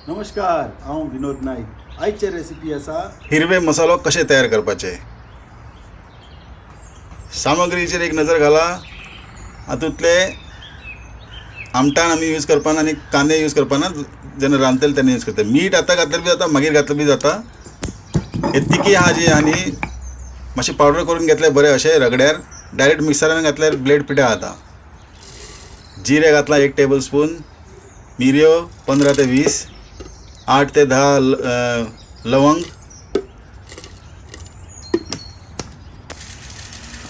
नमस्कार, हांव विनोद नायक. आयचे रेसिपी आसा हिरवे मसालो कशे तयार करपाचे. सामग्रीचेर एक नजर घाला. हातूंतले आमटाण आमी यूज करपाना आनी कांदे यूज करपाना, जेन्ना रांदतले तेन्ना यूज करता. मीठ आतां घातल्यार बी जाता, मागीर घातल्यार बी जाता. हे तिखी आहा जी आनी मातशें पावडर करून घेतल्यार बरें, अशें रगड्यार डायरेक्ट मिक्सरान घातल्यार ब्लेड पिठा जाता. जिरे घातला 1 टेबल स्पून, मिरयो 15 ते 20, 8 ते 10 लवंग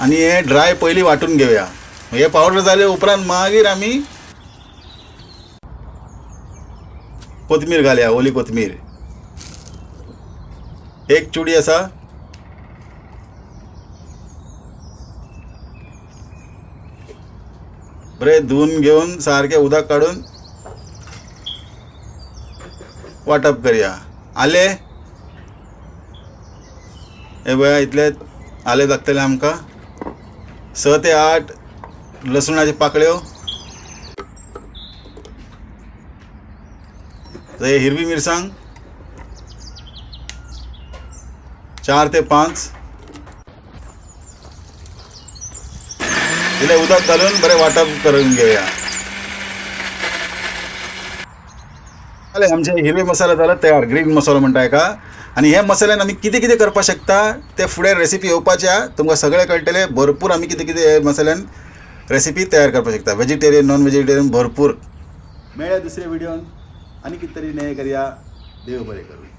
आनी हे ड्राय पयलीं वांटून घेवया. हे पावडर जाले उपरांत मागीर आमी कोथमीर घालया, ओली कोथमीर 1 चुडी आसा. बरें धुवन घेवन सारकें उदक काडून वांटप करया. आलें हे पळया, इतले आलें लागतलें आमकां. 6 ते 8 लसुणाच्यो पाकळ्यो, हे हिरवी मिरसांग 4 ते 5, इल्लें उदक घालून बरें वांटप करून घेवया. जालें आमचे हिरवे मसाला जाले तयार, ग्रीन मसालो म्हणटा हेका. आनी हे मसाल्यान आमी कितें कितें करपाक शकता ते फुडें रेसिपी येवपाची आहा, तुमकां सगळें कळटलें. भरपूर आमी कितें कितें हे मसाल्यान रेसिपी तयार करपाक शकता, वेजिटेरियन नॉन वेजिटेरियन भरपूर. मेळ्या दुसऱ्या व्हिडियोन आनी कितें तरी नवें करया. देव बरें करूं.